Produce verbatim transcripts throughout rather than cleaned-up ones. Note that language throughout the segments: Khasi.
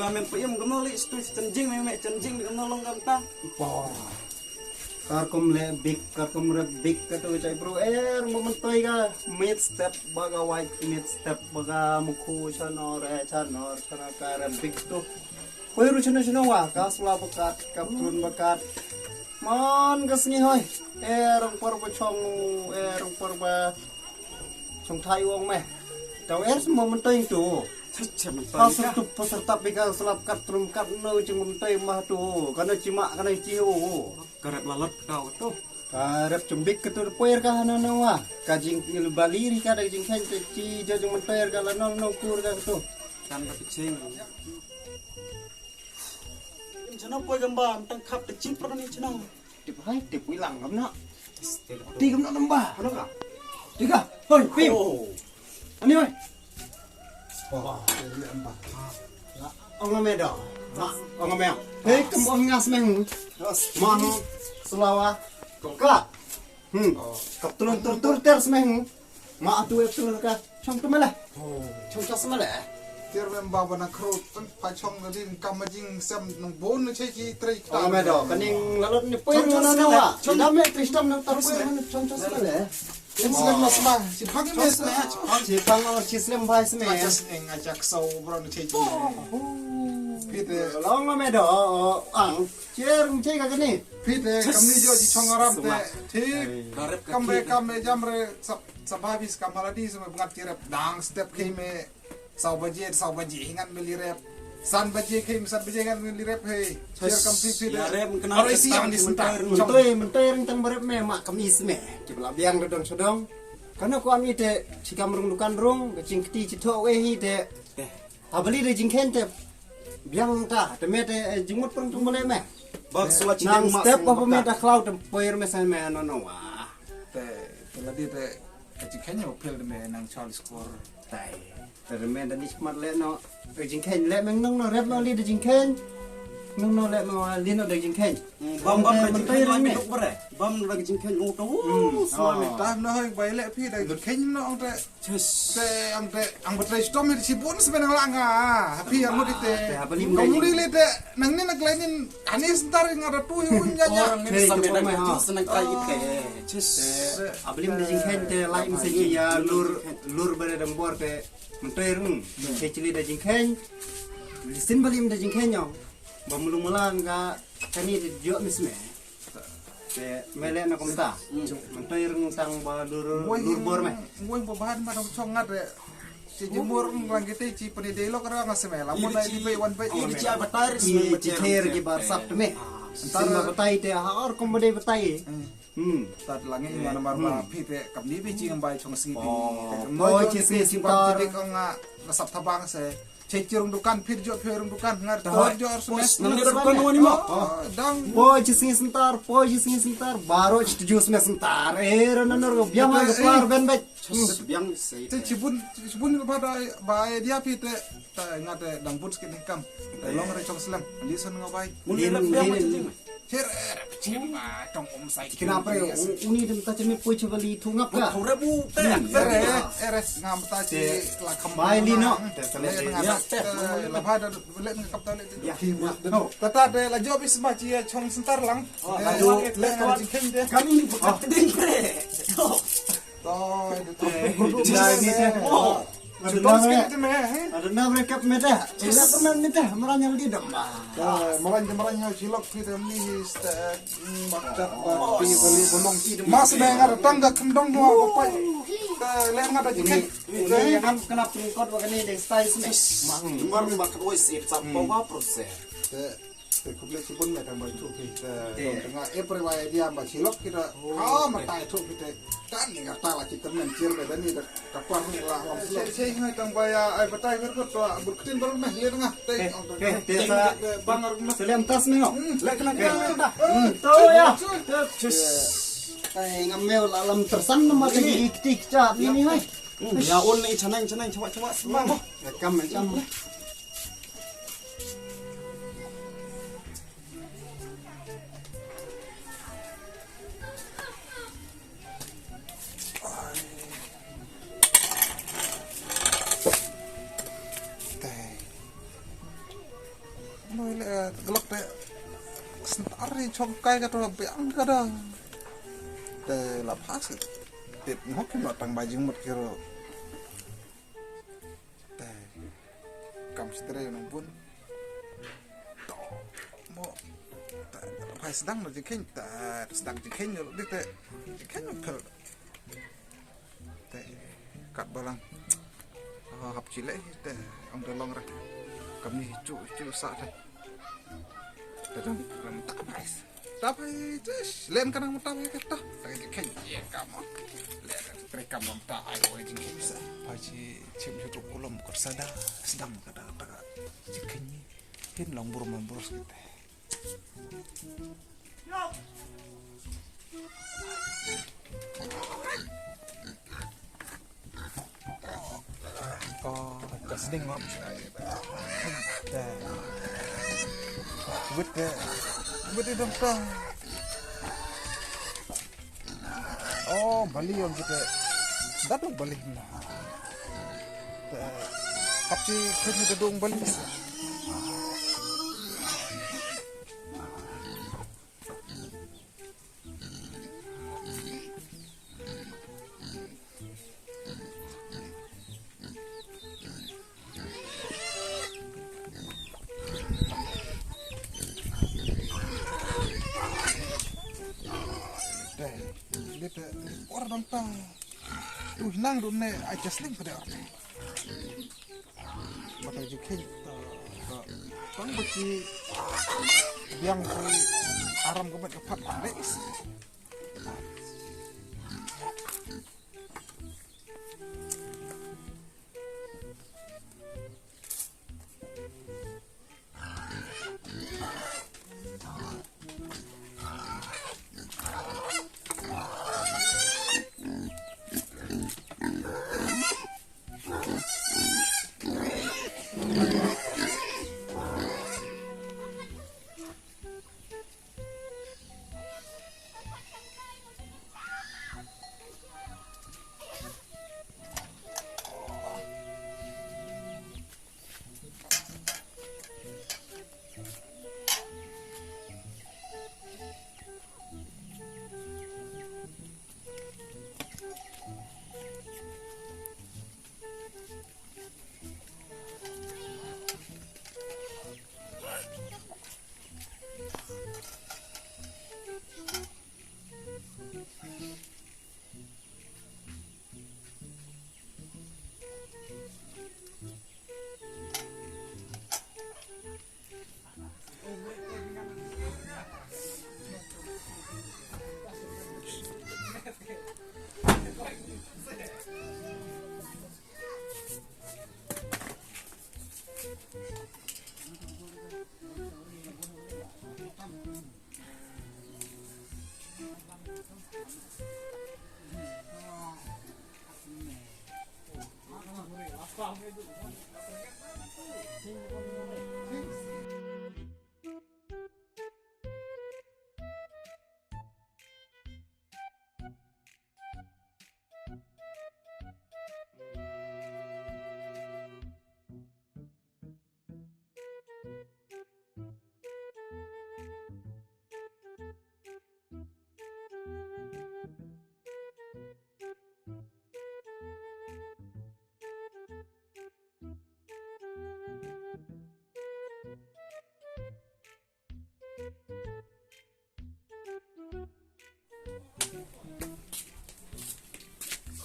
Ba men pyrshah kumno leh stu chen jing, men chen jing kumno long kam ta. Por. Kar kum leh bik, kar kum rep bik, ka tu chai bro. Er mo men toi ka mid step, ba ka wai mid step, ba ka mukhu chanor, eh, chanor, chana ka rep bik tu. Poi ru chana chana wa, ka sula bakat, ka prun bakat. Man ka sngi hoi. Er por ba chong, er por ba Chong thai wong me. Tau er semua menteng tu. Pasal tu pasal tapi ka selap kat trum kat no ching menteng mah tu. Kana chimak kana chiu. Karep lalot kau tu. Karep chembik ke tu poer ka hana nawa. Ka jing bali ri ka da jing khen te chi jo jing menteng ka la nol no kur ka tu. Kan ka piching. Chana poi gamba tang khap te chip ni chana. Tip hai, tip wilang kam na. Ti kam na tamba. Ano ka? Tiga. Hoi, piu. Ani hoi. Oh, ini amba. Ong ame do. Ong ame. Hei, kam ong ngas meng. Mang selawa. Kongka. Hmm. Kap tulun tur tur ter semeng. Ma atu e tu ka chong tu mala. Chong chong mala. Tiar mem ba ba na kro tan pa chong na din kam jing sem nang bon na che ki trei. Ong me do kaning lalot ni poi na na wa. Chong da me Kristan na tar poi na chong chong mala. Em slem na sma. Si phang me sma. Si phang o si slem bai sma. Aja sning aja ksau bro na che ki. Pite. Long me do ang. Cher che ka kani. Pite kam ni jo ji chong aram te. Thik. Kam be kam be jam re sap Sa ba bis kam haladi sa me bngat ki rep dang step khei me saw baje, saw baje hi ngan me li rep. San baje khei me san baje ngan me li rep hei. Cher kam pi pi de. Aro isi yang di senta. Mentoi mentoi ring tang barep me ma kam is me. Ki bla biang de dong sodong. Kana ko am ite chi kam rung dukan rung ka ching kti chi tho we hi te. Ha bali de jingkhen te. Biang ta te me te jingmut pang tung bale me. Bak sula chi nang step pa me ta khlau te poir me sa me no no wa. Te te la di te ka chi khenya pil de me nang Charles Kor. Tai. Te me da ni smat le no. Te jingkhen le me nang no rep no li de jingkhen. Nang no le no li no de jingkhen. Bam bam da jingkhen no me tuk bare. Bam da jingkhen no to. Sma me ta no hoi bai le phi da jingkhen no ong te. Te ang te ang batai stom hi si bun smen ang lang ha. Happy ang mut ite. Kong muli le te nang ni nak lainin ani sentar nga da tu hi un nya nya. Te senang kai ite. Ablim de jingkhen te lai mesti ya lur lur bare dang bor te mentoi rung. Te chili de jingkhen. Sin balim de jingkhen yo. Ba mulung mulang ka kani de jo misme. Te mele na kumta. Mentoi rung tang ba lur lur bor me. Ngoi ba bahan ma dong chong ngat re. Chi jumur lang kite chi pani dei lok ra ngas me la mun ai di bai wan bai. Ini chi batai ri chi ter ki bar sap te me. Sin ba batai te ha or kum ba dei batai. Hmm. Tat langi ngan mar ba phi te kam ni bi chi ngam bai chong si bi. Oi chi si si ba. Ti kong nga sap thabang se. Che chi rung dukan phir jo phir rung dukan ngar tor jo ar smes. Nang ni dukan wani mo. Dang. Poi chi sngi sentar, poi chi sngi sentar, baro chi tuju smes sentar. Eh, ro nanor go biang ai go par ben bek. Biang sei. Te chibun chibun ba da ba dia phi te ta nga te dang but skin kam. Te long re chong slem. Li san nga bai. Mun ni lam biang ma chi. Cher, cher, ba tong um sai. Kina pre uni dem ta cheme poi chevali thu ngap ka. Thu rebu te. Ere, ere ngam ta chi la kham. Bai li no. Te le nga ta la ba da le nga kap ta le. Ya. Tata de la job is ma chi chong sentar lang. Le ko chi ken de. Kami ni buka ding pre. To, to. Dai ni te. Chutong skin te me, eh? Ada na mereka meda. Ila pernah ni te, meranya di dong. Malan de meranya cilok kita ni sta bakta bakti bali bolong. Mas me ngar tang ga kendong no apa pai. Le ngar da jike. Ini kan kena pengkot begini de style sini. Mang. Mar bakta oi sip sap bawa proses. Te khublei shibun me tang bai thu phi te nga e pre bai dia ba chilok kita ha ma tai thu phi te kan ni nga ta la kita men chir be dani da ka par ni la lam slo che che ngai tang bai ai ba tai ber ko to bur ktin ber me le nga te ong to te te sa bang ar me selem tas me ngo le kena ke to ya. Ai ngam me la lam tersan ma te ki ti cha ni ni hai. Ya un ni chanang chanang chawa chawa ma mo. Kam kam. Chong kai ka to biang ka da. Te la phas. Tip ngok ki ma tang ba jingmut ki ro. Te kam stre nang bun. To mo. Te phai sdang no jingkheiñ, te sdang jingkheiñ no di te. Jingkheiñ no pel. Te kat balang. Oh, hap chile te ong te long ra. Kam ni chu chu sa te. Te dang lam ta bai. Ta bai te len ka nang ta bai ka ta. Ta ka khen ye kam. Le tre kam lam ta ai oi jing khen sa. Pai chi chim chu tu kulom ko sa da. Sdang ka da ta ka. Chi khen ni. Hin long bur man bur sa te. Ka sding ngam. Te. Wit te. Wit te dong ta. Oh, bali ong kita. Datu bali na. Te. Kapchi khuit kita dong bali. Dai, lete, ora dong ta. Tu nang dum ne, ai jasling pada. Mata ju khen ta, ta, tang baki biang kui aram ko met ka phat ne is.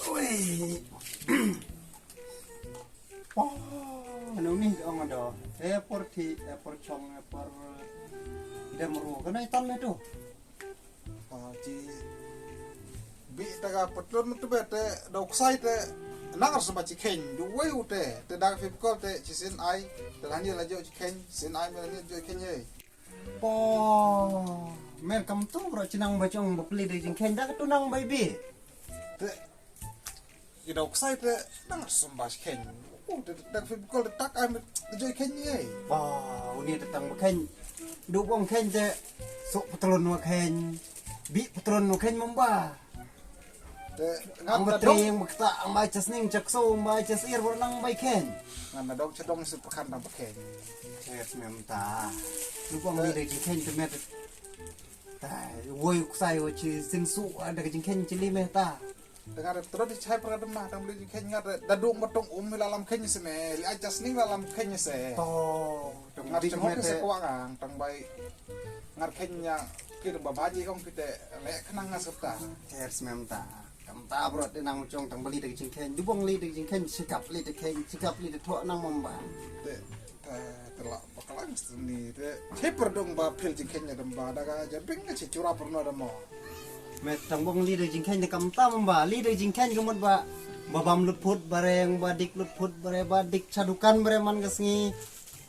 Oi. Oh, anu ni ong ado. Eh, por thi, eh, por chong, eh, por dem ru. Kana itan le tu. Ah, chi bi ta ka patlon tu be te dok sai te nang ar sumba chi khen du wei u te te dak fi kol te chi sin ai te hani la jo chi khen sin ai me la jo khen ye. Po mer kam tu ro chi nang ba chong ba pli de jing khen dak tu nang bai bi. Te i dok sai te nang ar sumba chi khen. U te dak fi kol te tak ai me jo khen ye. Po u ni te tang ba khen. Du bong khen te sok patlon wa khen. Bi patron no khen mamba. Te ngan ba da dong tring ba kta ba chas ning chak so ba chas ir ba nang ba khen. Ngan da dong chadong su pakhan da ba khen. Chet mem ta. Lu bong ni de khen te met. Woi, u ksai, woi, chi sin su, ah, da ka jingkheiñ chi li me ta. Tang nga da tro di chai pra da ma, tang bli jingkheiñ nga da, da dung ba tong um hi la lam kheiñ se me, li aja sning la lam kheiñ se. To, tang nga bli chemot me se te. Kwah ngang, tang bai ngar kheiñ nya, ki da ba baji kong ki te, le khnang nga serta. Cheers mem ta. Kam ta bro te nang chong tang bali da jingkheiñ, du bong li da jingkheiñ, sikap li da kheiñ, sikap li da thoh nang mem ba. Te, te, te la, ba ka lang sini, te, che perdong ba phil jingkheiñ da ba, da ka jabing ka che chura perno da mo. Me tang bong li da jingkheiñ da kam ta mem ba, li da jingkheiñ ka mut ba, ba bam lut phut bareng, ba dik lut phut bare, ba dik cha dukan bare man ka sngi,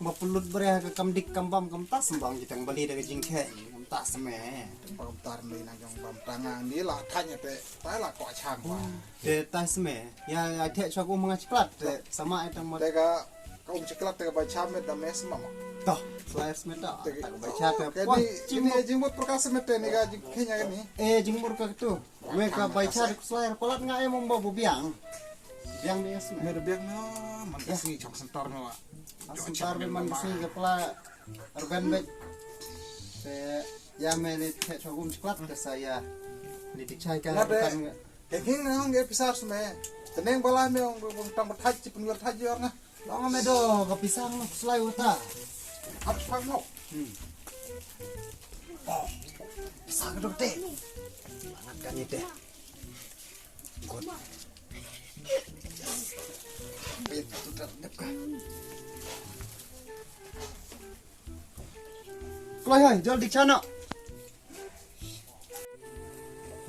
ba pynlut bare ha ka kam dik kam bam kam ta sembang jitang bali da ka jingkheiñ, kam ta seme. Tang ba kam ta ni nang jong bam tang ni la thanya te, tai la ko chang ba. Te tai seme, ya, ya te chwa ku manga chiklat, te sama ai tang ma. Te ka, ka um chiklat te ka bai cha me da mes ma ma. Toh, slice me ta, te ka ta ka bai cha te. Ke pon ni, chim ni mo. Jingmut perkasa me te ni ka jingkheiñ ni. Eh, jingmut ka tu. Me ka bai cha de kuslai palat nga em ba bu biang. Biang de seme. Me de biang na man ka sngi chong sentar me wa. Sentar me man ka sngi ka pla arben bek. Te ya me ni te chogum chiklat ka sa ya. Ni ti chai ka kan. Ke king na nge pisar seme. Teneng bala me ong ong tang thaj chi penwer thaj yor nga. Long me do ka pisang no kuslai uta. Ap pang no. Hmm. Oh, pisang do te. Bangat kan ni te. Good. Pit tu tak dep ka. Kloi hoi, jol dik chano.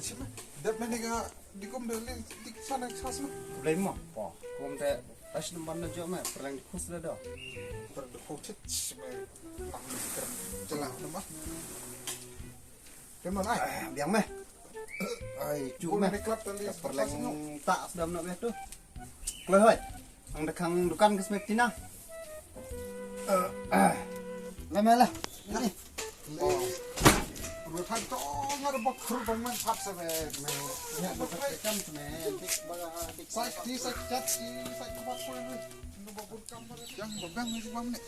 Sima, dep me ni ka dikum de li dik chano chas ma. Blai mo. Po, kum te tas number na jo me, perleng dikus le do. Per dikus chit me. Nang ni ker. Jelah number. Pemon ai. Ah, biang me. Ai, chu me. Perleng ta sdam na me tu. Kloi hoi. Ang da khang dukan ka smek tina. Le me le. Ni. Oh. Ru thai to ngar bok khur bang man thap sa me. Ya, bok thai kam sa me. Dik ba dik. Sai ti sai chat ti sai bok khur ni. Yang ba bang ni bang ni.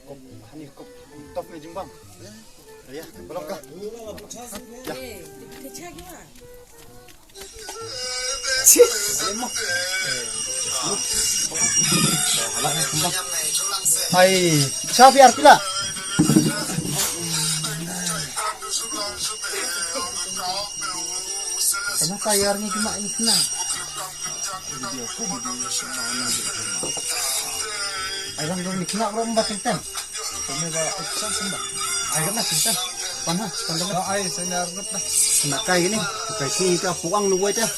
Kop hani kop top ni jingbang. Ya, belum kah? Ya. Hai, siapa ya pila? Kenapa ya ni cuma ini kena? Ai lang dong ni kena orang empat tentang. Kami ba option sembah. Ai kena tentang. Panas, panas. Ai senar lut dah. Nak kai ni. Kai sini ka puang nu wai dah.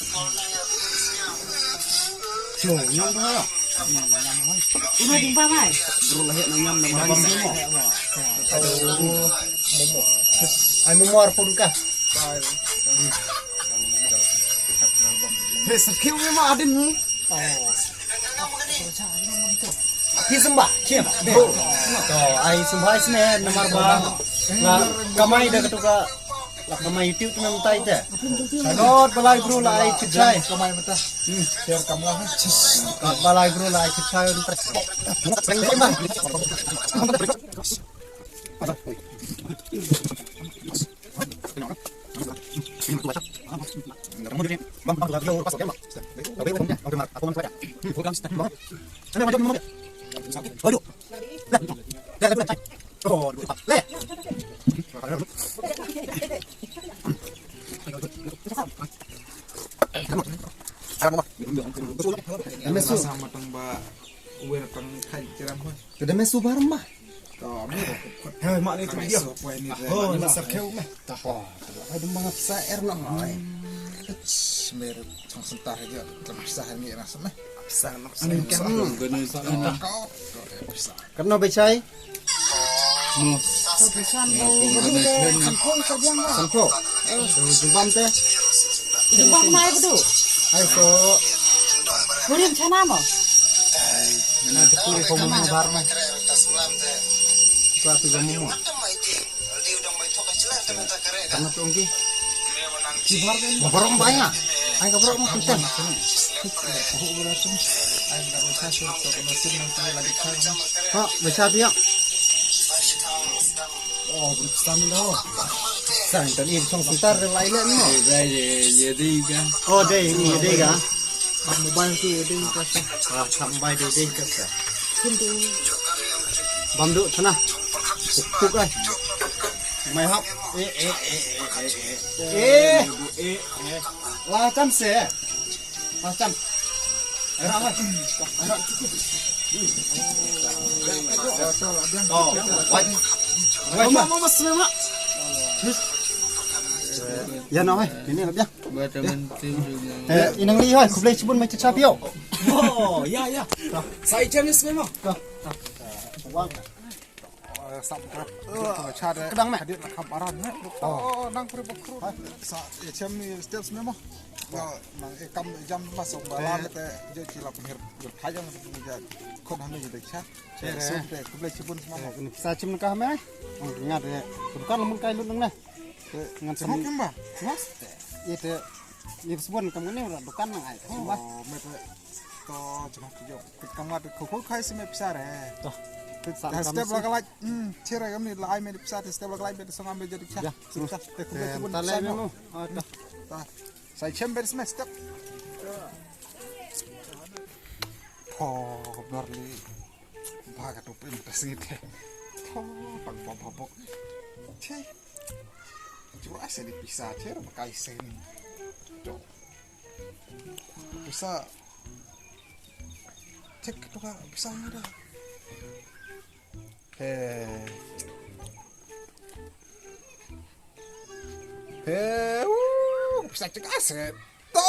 Sio nyam dah. Uno jumpa mai. Bro lah ya nang nyam nama. Aduh. Momo. Ai momo ar pun kah. Hei, sakhiu ma adin ni. Phi sembah, khim. To, ai sembah isne namar ba la kamai da katu ka, la kamai YouTube tu mynta ite. Not balai bro la ai chit chai. Kamai mynta. Hmm. Share kamla. Not balai bro la ai chit chai. Ame su. Sama tang ba uwer tang khai kiram ko. Kada me su bar ma. Hei, mak ni tu dia. Oh, ni sa keu meh. Hai dum bang pisa er na. Mer chang senta aja. Tang pisa ni rasa meh. Pisa nak. Ani kan. Pisa. Kan no bechai. No. Pisa no. Sanko. Eh, jubam te. Jubam nai bedu. Ai so. Kurim chana mo. Na te puri ko mo bar mai. Ko atu ga mo. Karena tu ongki. Babar ong bai nga. Ai ka babar ong kenten. Ha, baca tu ya. Oh, bersama dah. Tang i chong sitar de lai le mo. Dai de, ye dei ka. Oh, dei, ni dei ka. Bam mobile tu ye dei ka. Ah, kam bai dei dei ka sa. Bam du sana. Puk ai. Mai hap. Eh, eh, eh, eh, eh, eh. Eh. Eh, eh. La tam se. Macam. Era, Mat. Era. Oh, wait. Wait, Mat. Mat, Mat, Mat, Mat. Ya, no, eh. Ini lah, ya. Ba ta ban tim jong nga. Eh, inang li, hoi. Khublei shibun, mai cha cha pio. Oh, ya, ya. Sa i cham is memo. Wang. Eh, sap grab. Kedang meh. Hadit na kham aran meh. Oh, nang puri bakru. Sa, eh, chem ni steps memo. Nang, eh, kam jam masuk balam te je cila penhir. Jur kajang ni je. Kon hanu je cha. Eh, so te khublei shibun semua. Eh, ni sa chem ka meh. Ngat eh. Bukan lamun kai lut nang neh. Ngan semua kemba. Mas. Ite. Ni shibun kam ni ora dukan nang ai. Semua. Oh, meh. To, jemah tu jok. Kit kamar tu, kau, kau kai sih meh pisa re. Toh. Kit sa kam step sih. Laga lai. Hmm, chere kami lai meh pisa, step laga lai meh song ambil jadi pisa. Ya, terus. Te kumbe tebun pisa mo. Ah, toh. Toh. Sai chem ber sih meh step. Oh, berli. Ba ka tu pun tas ngit. Oh, pang pom pom pom. Che. Cura sih di pisa, chere pakai sen. Toh. Pisa. Cek tu ka pisa ada. He. He, uh, pisa cek aset. To.